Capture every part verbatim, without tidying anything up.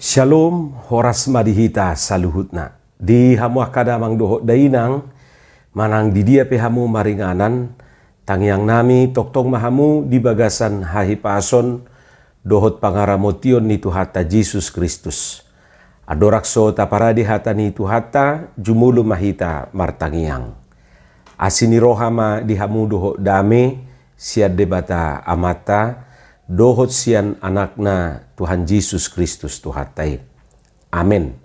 Syalom, horas ma di hita saluhutna. Di hamu angka damang dohot dainang, manang di dia pe hamu maringanan, tangiang nami tongtong ma hamu di bagasan hahipason dohot pangaramotion ni Tuhanta Jesus Kristus. Andorang so taparade hata ni Tuhanta, jumolo ma hita martangiang. Asi ni roha ma di hamu dohot dame sian Debata Amanta dohot sian Anakna Tuhan Jesus Kristus Tuhanta i. Amen.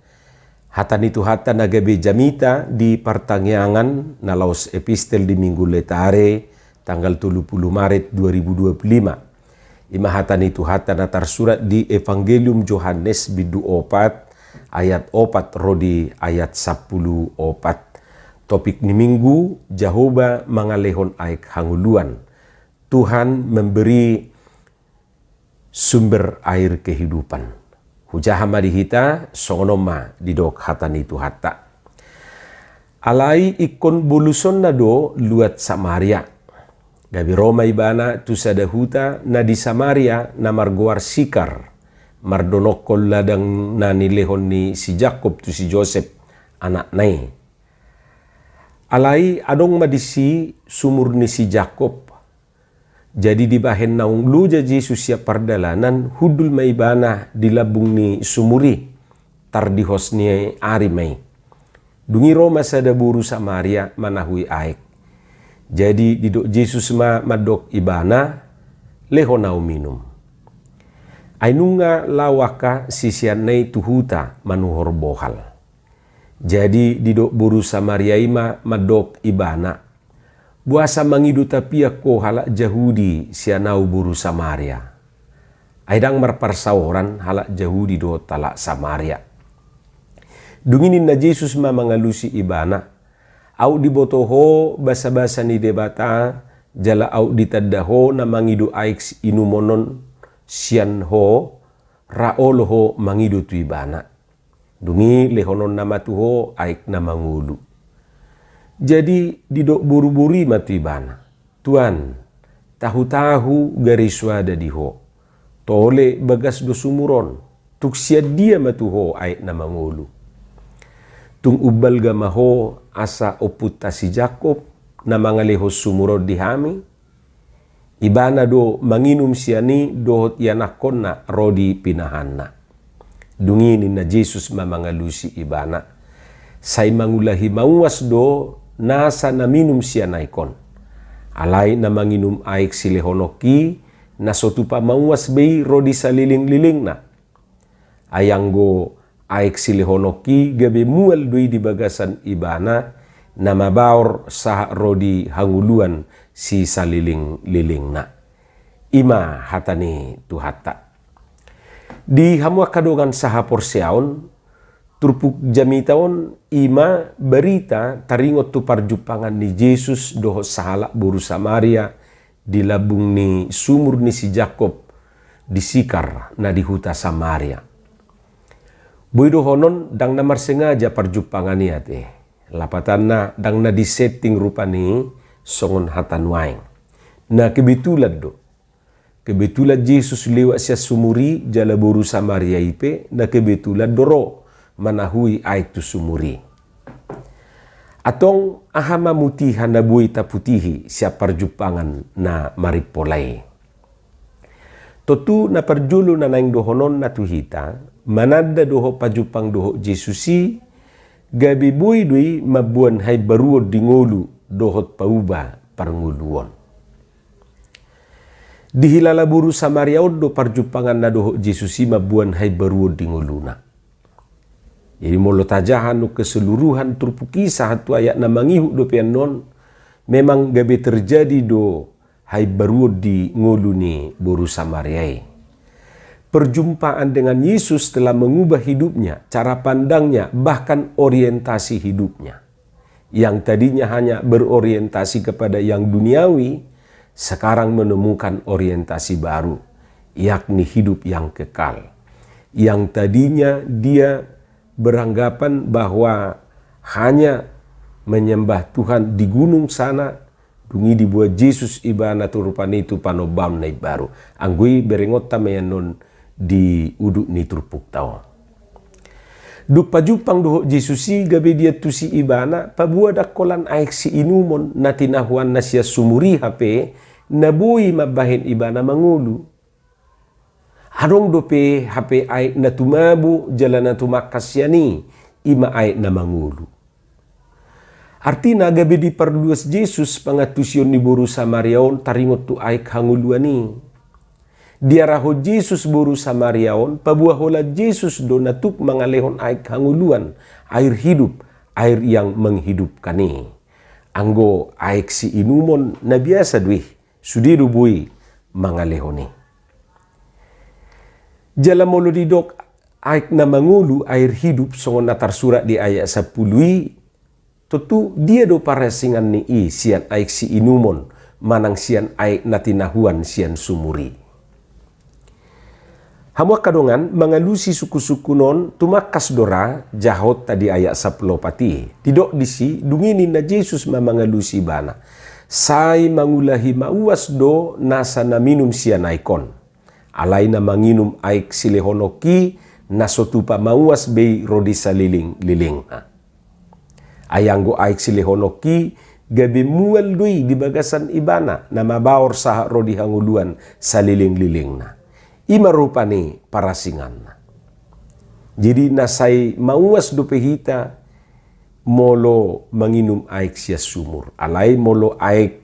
Hata ni Tuhanta na gabe jamita di partangiangan na laos epistel di Minggu Letare, tanggal tolu pulu Maret dua ribu dua pulu lima. I ma hata ni Tuhanta na tarsurat di Evangelium Johannes bindu opat ayat opat ro di ayat sampulu opat. Topik ni Minggu: Jahowa mangalehon aek hangoluan. Tuhan memberi sumber air kehidupan. Hujaha ma di hita, songon on ma didok hata ni Tuhanta. Alai ingkon bolusonna do luat Samaria. Gabe ro ma ibana tu sada huta na di Samaria na margoar Sikar, mardonokkon ladang na nilehon ni si Jakkob tu si Josep, anakna i. Alai adong ma disi sumur ni si Jakkob. Jadi dibahen naung loja Jesus sian pardalanan, hundul ma ibana di lambung ni sumur i, tardihos ni ari ma i. Dung i ro ma sada boru Samaria manahui aek. Jadi didok Jesus ma mandok ibana, "Lehon ahu minum." Ai nunga laho angka siseanna i tu huta manuhor bohal. Jadi didok boru Samaria i ma mandok ibana, "Boasa mangido tapiak ho halak Jahudi sian ahu boru Samaria?" Ai ndang marparsaoran halak Jahudi dohot halak Samaria. Dung i ninna Jesus ma mangalusi ibana, "Aut diboto ho basabasa ni Debata, jala aut ditanda ho na mangido aek inumon on sian ho, ra olo ho mangido tu ibana." Dung i lehononna ma tu ho aek na mangolu. Jadi didok boruboru i ma tu ibana, "Tuan, tahutahu gari soada di ho. Tole bagas do sumur on, tung sian dia ma tu ho aek na mangolu? Tung umbalga ma ho asa ompunta si Jakkob na mangalehon sumur on di hami? Ibana do manginum sian i dohot ianakkonna ro di pinahanna." Dung i ninna Jesus ma mangalusi ibana, "Sai mangulahi mauas do nasa na minum sian aek on. Alai na manginum aek silehononki, na so tupa mauas be i ro di salelenglelengna. Ai anggo aek silehononki gabe mual do i di bagasan ibana, na mabaor sahat ro di hangoluan sisalelenglelengna." I ma hata ni Tuhanta. Di hamu angka dongan sahaporseaon, turpuk jamita on i ma barita taringot tu parjumpangan ni Jesus dohot sahalak boru Samaria di lambung ni sumur ni si Jakkob di Sikar na di huta Samaria. Boi dohonon ndang na marsengaja parjumpangan i ate. Lapatanna ndang na disetting rupani songon hata nuaeng. Na kebetulan do. Kebetulan Jesus lewat sian sumur i, jala boru Samaria i pe na kebetulan do ro manahui aek tu sumur i. Antong aha ma mutiha na boi taputihi sian parjumpangan na marimpola i? Tontu na parjolo na naeng dohononna tu hita, mananda dohot pajumpang dohot Jesus i, gabe boi do i mamboan haimbaruon di ngolu dohot pauba parngoluon. Dihilala boru Samaria on do parjumpanganna dohot Jesus i mamboan haimbaruon di ngoluna. Jadi molo tajaha nunga keseluruhan turpuk i sahat tu ayat na mangihut dope annon, memang gabe terjadi do haimbaruon di ngolu ni boru Samaria i. Perjumpaan dengan Yesus telah mengubah hidupnya, cara pandangnya, bahkan orientasi hidupnya. Yang tadinya hanya berorientasi kepada yang duniawi, sekarang menemukan orientasi baru, yakni hidup yang kekal. Yang tadinya dia beranggapan bahwa hanya menyembah Tuhan di gunung sana, dung i diboan Jesus ibana tu rupani tu panombaon na imbaru. Anggo i berengonta ma i annon di udut ni turpukta on. Dung pajumpang dohot Jesus i gabe diantusi ibana paboa ndang holan aek siinumon na tinahuanna sian sumur i hape na boi mambahen ibana mangolu. Adong dope hape aek na tumabo jala na tumangkas sian i, i ma aek na mangolu. Artina gabe diparluas Jesus pangantusion ni boru Samaria on taringot tu aek hangoluan i. Diarahon Jesus boru Samaria on paboa holan Jesus do na tuk mangalehon aek hangoluan, air hidup, air yang menghidupkan i. Anggo aek siinumon na biasa do i, sude do boi mangalehon i. Jala molo didok aek na mangolu, air hidup, songon na tarsurat di ayat sampulu i, tontu dia do parasingan ni i sian aek siinumon manang sian aek na tinahuan sian sumur i? Hamu angka dongan, mangalusi sungkunsungkun on tumangkas do ra jahonta di ayat sampulu opat i. Didok disi, dung i ninna Jesus ma mangalusi ibana: Sai mangulahi mauas do nasa na minum sian aek on. Alai na manginum aek silehononki na so tupa mauas be i ro di salelenglelengna. Ai anggo aek silehononki gabe mual do i di bagasan ibana na mabaor sahat ro di hangoluan salelenglelengna. I ma rupani parasinganna. Jadi na sai mauas dope hita molo manginum aek sian sumur. Alai molo aek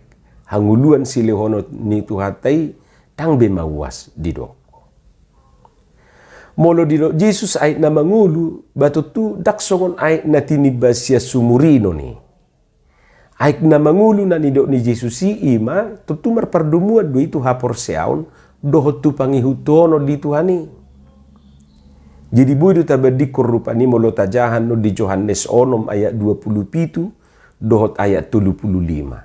hangoluan silehonon ni Tuhanta i, ndang be mauas didok. Molo didok Jesus aek na mangolu, ba tontu ndang songon aek na tinimba sian sumur i non i. Aek na mangolu na nidok ni Jesus i, i ma tontu marpardomuan do i tu haporseaon dohot tu pangihuthonon di Tuhan i. Jadi boi do tabandingkon rupani molo tajaha non di Johannes onom ayat dua pulu pitu dohot ayat tolu pulu lima.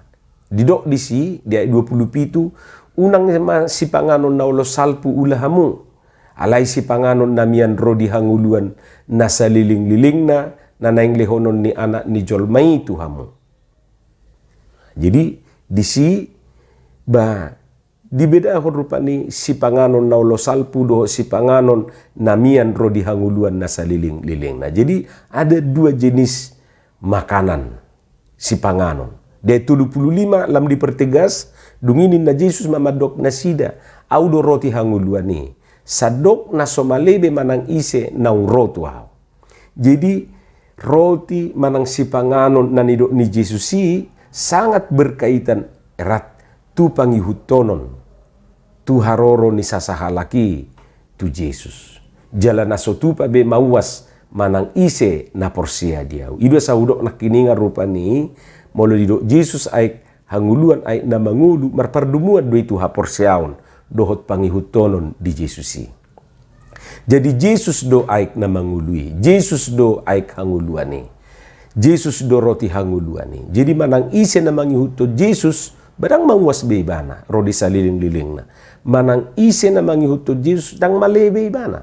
Didok disi di ayat dua pulu pitu: Unang ma sipanganon na olo salpu ula hamu, alai sipanganon na mian ro di hangoluan na salelenglelengna, na naeng lehonon ni Anak ni jolma i tu hamu. Jadi disi, ba, dibedahon rupani sipanganon na olo salpu dohot sipanganon na mian ro di hangoluan na salelenglelengna. Jadi ada dua jenis makanan, sipanganon. Di ayat tolu pulu lima lam dipertegas, dung i ninna Jesus ma mandok nasida: Ahu do roti hangoluan i. Sandok na so malebe manang ise naung ro tu ahu. Jadi roti manang sipanganon na nidok ni Jesus i sangat berkaitan erat tu pangihuthonon, tu haroro ni sasahalak i tu Jesus. Jala na so tupa be mauas manang ise na porsea di ahu. I do asa hudok nangkiningan rupani, molo didok Jesus aek hangoluan, aek na mangolu, marpardomuan do i tu haporseaon dohot pangihuthonon di Jesus i. Jadi Jesus do aek na mangolu i, Jesus do aek hangoluan i, Jesus do roti hangoluan i. Jadi manang ise na mangihuthon Jesus, ba ndang mauas be ibana ro di salelenglelengna. Manang ise na mangihuthon Jesus, ndang malebe ibana.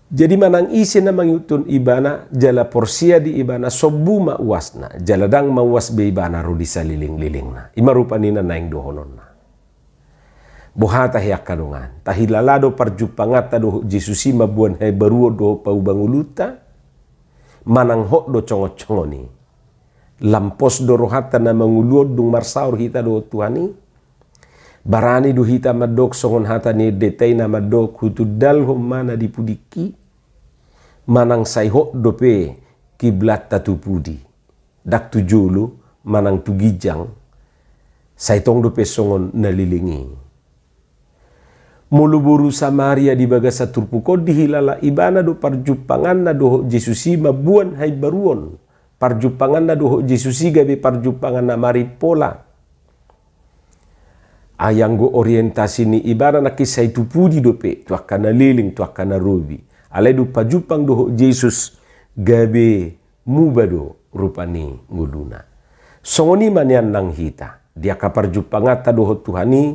Jadi manang ise na mangihuthon ibana jala porsea di ibana, sombu ma uasna, jala ndang mauas be ibana ro di salelenglelengna. I ma rupani na naeng dohononna. Boha tahe angka dongan, tahilala do parjumpanganta dohot Jesus i mamboan haibaruon dohot pauba ngolunta? Manang hot do congonsongon i? Lam pos do rohanta na mangolu on dung marsaor hita dohot Tuhan i? Barani do hita mandok songon hata ni endenta i na mandok: Hutundalhon ma na di pudingki? Manang sai hot dope kiblanta tu pudi, ndang tu jolo manang tu ginjang, sai tong dope songon na leleng i? Molo boru Samaria di bagasan turpuk on dihilala ibana do parjumpanganna dohot Jesus i mamboan haibaruon, parjumpanganna dohot Jesus i gabe parjumpangan na marimpola. Ai anggo orientasi ni ibana nangkin sai tu pudi dope, tu angka na leleng, tu angka na robi. Alai dung pajumpang dohot Jesus, gabe muba do rupani ngoluna. Songon i ma nian nang hita, di angka parjumpanganta dohot Tuhan i,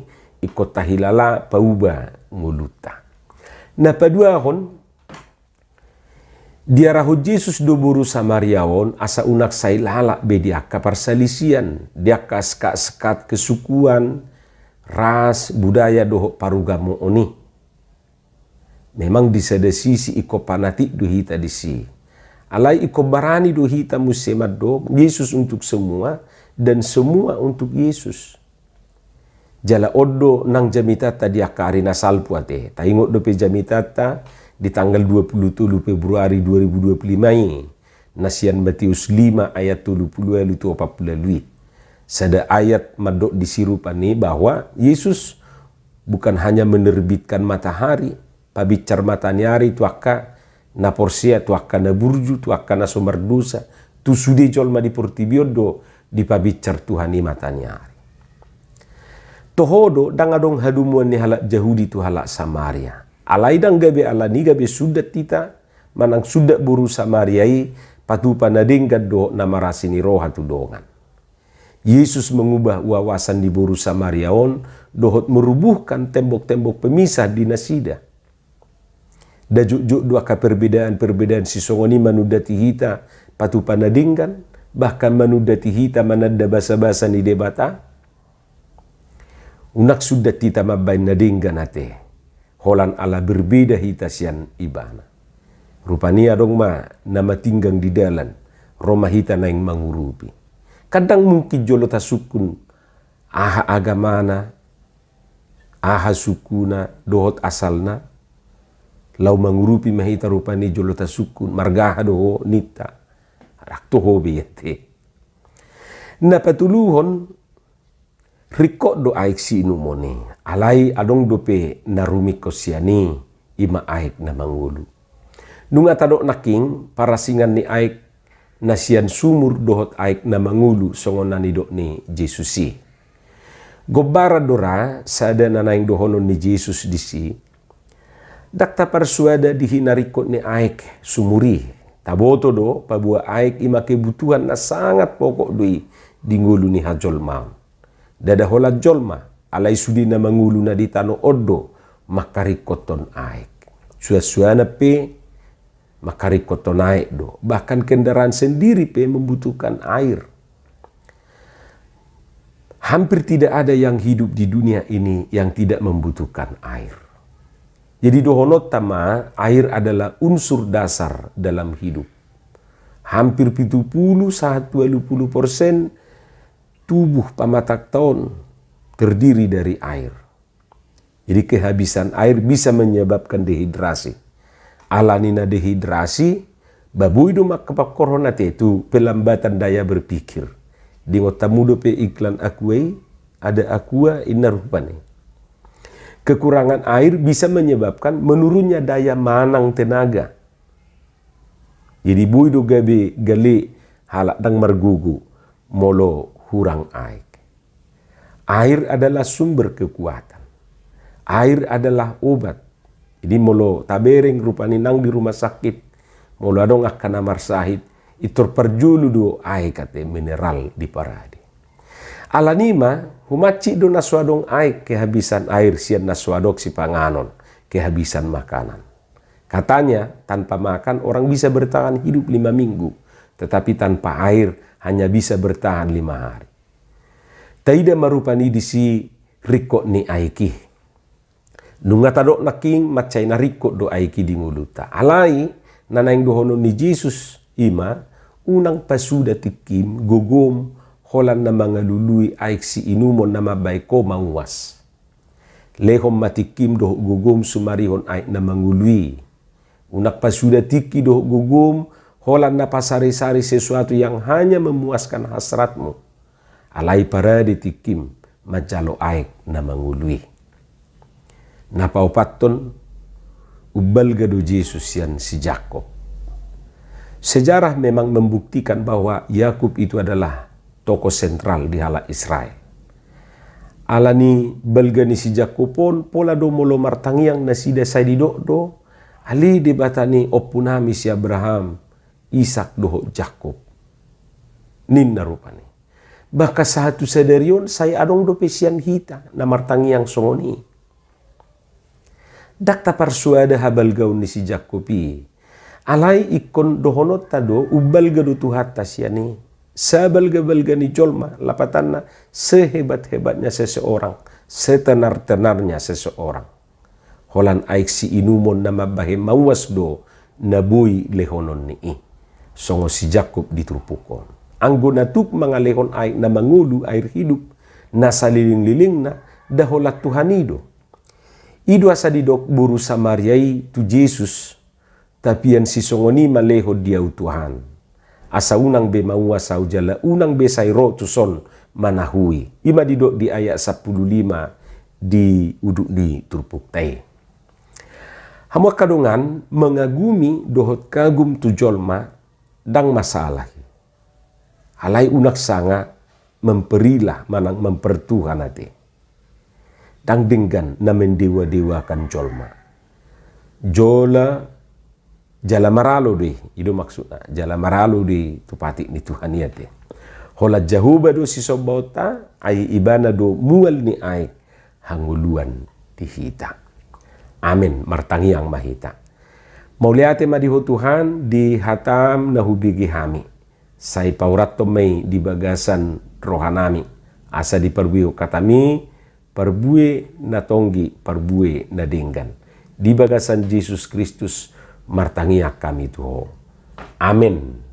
ingkon tahilala pauba ngolunta. Na paduahon, diarahon Jesus do boru Samaria on asa unang sai lalap be di angka parsalisian, di angka sekat-sekat kesukuan, ras, budaya dohot parugamoon i. Memang di sada sisi ingkon panatik do hita disi. Alai ingkon barani do hita muse mandok Yesus untuk semua dan semua untuk Yesus. Jala on do nang jamitanta di angka ari na salpu ate. Taingot dope jamitanta di tanggal dua puluh tolu Februari dua ribu dua puluh lima i, na sian Matius lima ayat tolu puluh ualu tu opat puluh ualu i. Sada ayat mandok disi rupani bahwa Yesus bukan hanya menerbitkan matahari, pabinsar mataniari tu angka na porsea, tu angka na burju, tu angka na so mardosa, tu sude jolma di portibi on do dipabincar Tuhan i mataniari. Toho do, ndang adong hadomuan ni halak Jahudi tu halak Samaria. Alai ndang gabe alani gabe sundat hita manang sundat boru Samaria i patupa na denggan dohot na marasi ni roha tu dongan. Yesus mengubah wawasan ni boru Samaria on dohot merubuhkan tembok-tembok pemisah di nasida. Nda jotjot do angka perbedaan-perbedaan sisongon i manundati hita patupa na denggan, bahkan manundati hita mananda basa-basa ni Debata? Unang sundat hita mambaen na denggan ate, holan ala berbeda hita sian Ibana. Rupani adong ma na matinggang di dalan, ro ma hita naeng mangurupi. Kan ndang mungkin jolo tasungkun aha agamana, aha sukuna, dohot asalna, laho mangurupi ma hita rupani jolo tasungkun, marga aha do ho ninta. Ndang toho be i ate. Na patoluhon, ringkot do aek siinumon i, alai adong dope na rumingkot sian i, i ma aek na mangolu. Nunga tadok nangkin parasingan ni aek na sian sumur dohot aek na mangolu songon na nidok ni Jesus i. Gombaran do ra sada na naeng dohonon ni Jesus disi. Ndang taparsuada di hinaringkot ni aek sumur i. Taboto do, paboa aek i ma kebutuhan na sangat pokok do i di ngolu ni hajolmaon. Ndada holan jolma, alai sude na mangolu na di tano on do mangkaringkothon aek. Suansuanan pe mangkaringkothon aek do. Bahkan kendaraan sendiri pe membutuhkan air. Hampir tidak ada yang hidup di dunia ini yang tidak membutuhkan air. Jadi dohononta ma, air adalah unsur dasar dalam hidup. Hampir pitu puluh sahat ualu puluh persen tubuh pamatangta on terdiri dari air. Jadi kehabisan air bisa menyebabkan dehidrasi. Alani na dehidrasi, ba boi do mangkapangkorhon ate tu pelambatan daya berpikir. Diingot hamu dope iklan Aqua i, ada Aqua inna rupani. Kekurangan air bisa menyebabkan menurunnya daya manang tenaga. Jadi boi do gabe gale halak ndang margogo molo hurang aek. Air adalah sumber kekuatan. Air adalah obat. Jadi molo tabereng rupani nang di rumah sakit, molo adong angka na marsahit, intor parjolo do aek ate mineral diparade. Alani ma, humansik do na so adong aek, kehabisan air, sian na so adong sipanganon, kehabisan makanan. Katanya, tanpa makan orang bisa bertahan hidup lima minggu, tetapi tanpa air hanya bisa bertahan lima hari. Taida ma rupani disi ringkot ni aek i. Nunga tadok nangkin mansai na ringkot do aek i di ngolunta. Alai, na naeng dohonon ni Jesus i ma, unang pasuda tingkim, gogom, holan na mangalului aek siinumon na mambaen ho manguas. Lehon ma tingkim dohot gogom sumarihon aek na mangolu i. Unang pasuda tingki dohot gogom, holan na pasarisari sesuatu yang hanya memuaskan hasratmu. Alai parade tingkim manjalo aek na mangolu i. Na paopathon, umbalga do Jesus sian si Jakkob. Sejarah memang membuktikan bahwa Yakub itu adalah tokoh sentral di halak Israel. Alani balga ni si Jakkob on, pola do molo martangiang nasida sai didok do, ale Debata ni ompunami si Abraham, Isak dohot Jakkob. Ninna rupani. Bahkan sahat tu sadari on sai adong dope sian hita na martangiang songon i. Ndang taparsuada habalgaon ni si Jakkob i. Alai ingkon dohononta do, umbalga do Tuhanta sian i. Sabalga-balga ni jolma, lapatanna, sehebat-hebatnya seseorang, setenar-tenarnya seseorang. Holan aek siinumon na mambahen mauas do na boi lehononni i. Songon si Jakkob di turpuk on. Anggo na tuk mangalehon aek na mangolu, air hidup, na salelenglelengna, nda holan Tuhan i do. I do asa didok boru Samaria i tu Jesus, tapian sisongon i ma lehon di ahu Tuhan. Asa unang be mauas ahu jala unang be sai ro tuson manahui. I ma didok di ayat sampulu lima di udut ni turpukta i. Hamu angka dongan, mangagumi dohot kagum tu jolma ndang masalah i. Alai unang sanga memperilah manang mempertuhan ate. Ndang denggan na mendewa-dewakan jolma. Jola jala maralo do i, i do maksudna, jala maralo do i tu patik ni Tuhan i ate. Holan Jahowa do sisombaonta, ai ibana do mual ni aek hangoluan di hita. Amen. Martangiang ma hita. Mauliate ma di Ho Tuhan di hatam na hubege hami. Sai paurathon ma i di bagasan rohanami, asa diparbuehon hatami parbue na tonggi, parbue na denggan. Di bagasan Jesus Kristus martangiang hami tu Ho. Amen.